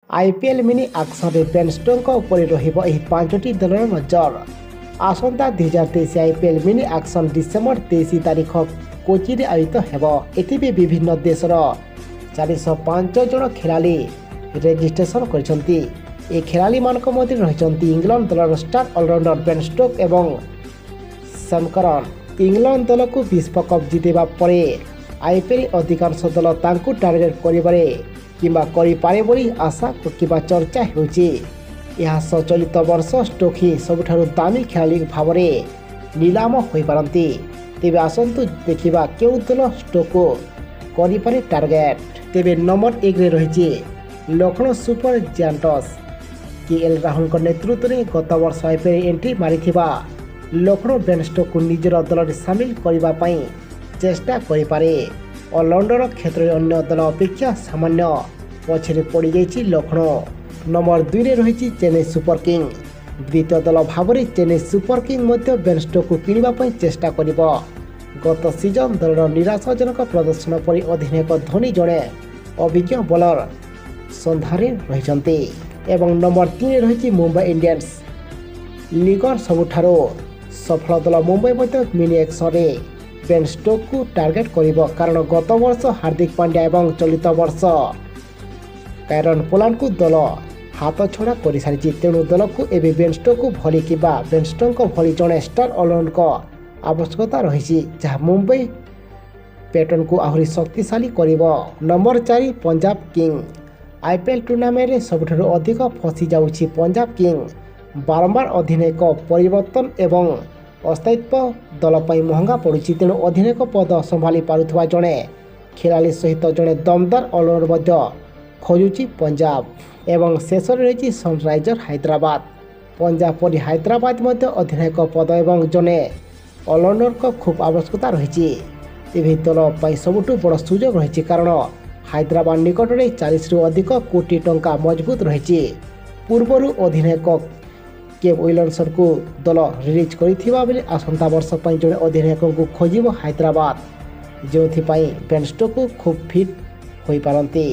IPL mini ଅକ୍ସନରେ Ben ଷ୍ଟୋକ୍ସଙ୍କ ଉପରେ ରହିବ ଏହି ପାଞ୍ଚଟି ଦଳର ନଜର। ଆସନ୍ତା 2023 ଆଇପିଏଲ୍ ମିନି ଅକ୍ସନ ଡିସେମ୍ବର 23 ତାରିଖ କୋଚିରେ ଆୟୋଜିତ ହେବ। ଏଥିପାଇଁ ବିଭିନ୍ନ ଦେଶର 405 ଜଣ ଖେଳାଳି ରେଜିଷ୍ଟ୍ରେସନ କରିଛନ୍ତି। ଏହି ଖେଳାଳିମାନଙ୍କ ମଧ୍ୟରେ ରହିଛନ୍ତି ଇଂଲଣ୍ଡ ଦଳର ଷ୍ଟାର ଅଲରାଉଣ୍ଡର ବେନ୍ ଷ୍ଟୋକ୍ସ ଏବଂ ସାମ୍ କରନ୍। ଇଂଲଣ୍ଡ ଦଳକୁ ବିଶ୍ୱକପ୍ ଜିତିବା ପରେ ଆଇପିଏଲ୍ ଅଧିକାଂଶ ଦଳ ତାଙ୍କୁ ଟାର୍ଗେଟ୍ କରିବାରେ କିମ୍ବା କରିପାରେ ବୋଲି ଆଶା କିମ୍ବା ଚର୍ଚ୍ଚା ହେଉଛି। ଏହା ସହ ଚଳିତ ବର୍ଷ ଷ୍ଟୋକ୍ସ ହିଁ ସବୁଠାରୁ ଦାମୀ ଖେଳାଳି ଭାବରେ ନିଲାମ ହୋଇପାରନ୍ତି। ତେବେ ଆସନ୍ତୁ ଦେଖିବା କେଉଁ ଦଳ ଷ୍ଟୋକ୍ସକୁ କରିପାରେ ଟାର୍ଗେଟ୍। ତେବେ ନମ୍ବର 1ରେ ରହିଛି Lucknow super Giants. K L ରାହୁଲଙ୍କ ନେତୃତ୍ୱରେ ଗତ ବର୍ଷ ଆଇପିଏଲ୍ ଏଣ୍ଟ୍ରି ମାରିଥିବା ଲକ୍ଷ୍ନୌ ବେନ୍ ଷ୍ଟୋକ୍ସକୁ ନିଜର ଦଳରେ ସାମିଲ କରିବା ପାଇଁ ଚେଷ୍ଟା କରିପାରେ। ଅଲରାଉଣ୍ଡର କ୍ଷେତ୍ରରେ ଅନ୍ୟ ଦଳ ଅପେକ୍ଷା ସାମାନ୍ୟ ପଛରେ ପଡ଼ିଯାଇଛି ଲକ୍ଷ୍ନୌ। ନମ୍ବର 2ରେ ରହିଛି ଚେନ୍ନାଇ ସୁପର କିଙ୍ଗ। ଦ୍ୱିତୀୟ ଦଳ ଭାବରେ ଚେନ୍ନାଇ ସୁପର କିଙ୍ଗ ମଧ୍ୟ ବେନ୍ ଷ୍ଟୋକ୍ସକୁ କିଣିବା ପାଇଁ ଚେଷ୍ଟା କରିବ। ଗତ ସିଜନ ଦଳର ନିରାଶାଜନକ ପ୍ରଦର୍ଶନ ପରେ ଅଧିନାୟକ ଧୋନି ଜଣେ ଅଭିଜ୍ଞ ବୋଲର ସନ୍ଧାନରେ ରହିଛନ୍ତି। ଏବଂ ନମ୍ବର 3ରେ ରହିଛି ମୁମ୍ବାଇ ଇଣ୍ଡିଆନ୍ସ। ଲିଗର ସବୁଠାରୁ ସଫଳ ଦଳ ମୁମ୍ବାଇ ମଧ୍ୟ ମିନି ଅକ୍ସନରେ ବେନ୍ ଷ୍ଟୋକ୍ସକୁ ଟାର୍ଗେଟ୍ କରିବ, କାରଣ ଗତ ବର୍ଷ ହାର୍ଦ୍ଦିକ ପାଣ୍ଡ୍ୟା ଏବଂ ଚଳିତ ବର୍ଷ କାଇରନ୍ ପୋଲାର୍ଡଙ୍କୁ ଦଳ ହାତଛଡ଼ା କରିସାରିଛି। ତେଣୁ ଦଳକୁ ଏବେ ବେନ୍ ଷ୍ଟୋକ୍ସଙ୍କୁ ଭଳି କିମ୍ବା ବେନ୍ ଷ୍ଟୋକ୍ସଙ୍କ ଭଳି ଜଣେ ଷ୍ଟାର ଅଲରାଉଣ୍ଡରଙ୍କ ଆବଶ୍ୟକତା ରହିଛି, ଯାହା ମୁମ୍ବାଇ ପ୍ୟାଟର୍ନକୁ ଆହୁରି ଶକ୍ତିଶାଳୀ କରିବ। Number 4, Punjab king. ଆଇପିଏଲ୍ ଟୁର୍ଣ୍ଣାମେଣ୍ଟରେ ସବୁଠାରୁ ଅଧିକ ଫସି ଯାଉଛି ପଞ୍ଜାବ କିଙ୍ଗ। ବାରମ୍ବାର ଅଧିନାୟକ ପରିବର୍ତ୍ତନ ଏବଂ ଅସ୍ଥାୟିତ୍ୱ ଦଳ ପାଇଁ ମହଙ୍ଗା ପଡ଼ୁଛି। ତେଣୁ ଅଧିନାୟକ ପଦ ସମ୍ଭାଳି ପାରୁଥିବା ଜଣେ ଖେଳାଳି ସହିତ ଜଣେ ଦମଦାର ଅଲରାଉଣ୍ଡର ମଧ୍ୟ ଖୋଜୁଛି ପଞ୍ଜାବ। ଏବଂ ଶେଷରେ ରହିଛି ସନରାଇଜର ହାଇଦ୍ରାବାଦ। ପଞ୍ଜାବ ପରି ହାଇଦ୍ରାବାଦ ମଧ୍ୟ ଅଧିନାୟକ ପଦ ଏବଂ ଜଣେ ଅଲରାଉଣ୍ଡରଙ୍କ ଖୁବ୍ ଆବଶ୍ୟକତା ରହିଛି। ତେବେ ଦଳ ପାଇଁ ସବୁଠୁ ବଡ଼ ସୁଯୋଗ ରହିଛି, କାରଣ ହାଇଦ୍ରାବାଦ ନିକଟରେ 40ରୁ ଅଧିକ କୋଟି ଟଙ୍କା ମଜବୁତ ରହିଛି। ପୂର୍ବରୁ ଅଧିନାୟକ କେନ୍ ୱିଲିୟମସନଙ୍କୁ ଦଳ ରିଲିଜ୍ କରିଥିବା ବେଳେ ଆସନ୍ତା ବର୍ଷ ପାଇଁ ଜଣେ ଅଧିନାୟକଙ୍କୁ ଖୋଜିବ ହାଇଦ୍ରାବାଦ, ଯେଉଁଥିପାଇଁ ବେନ୍ ଷ୍ଟୋକ୍ସ ଖୁବ୍ ଫିଟ୍ ହୋଇପାରନ୍ତି।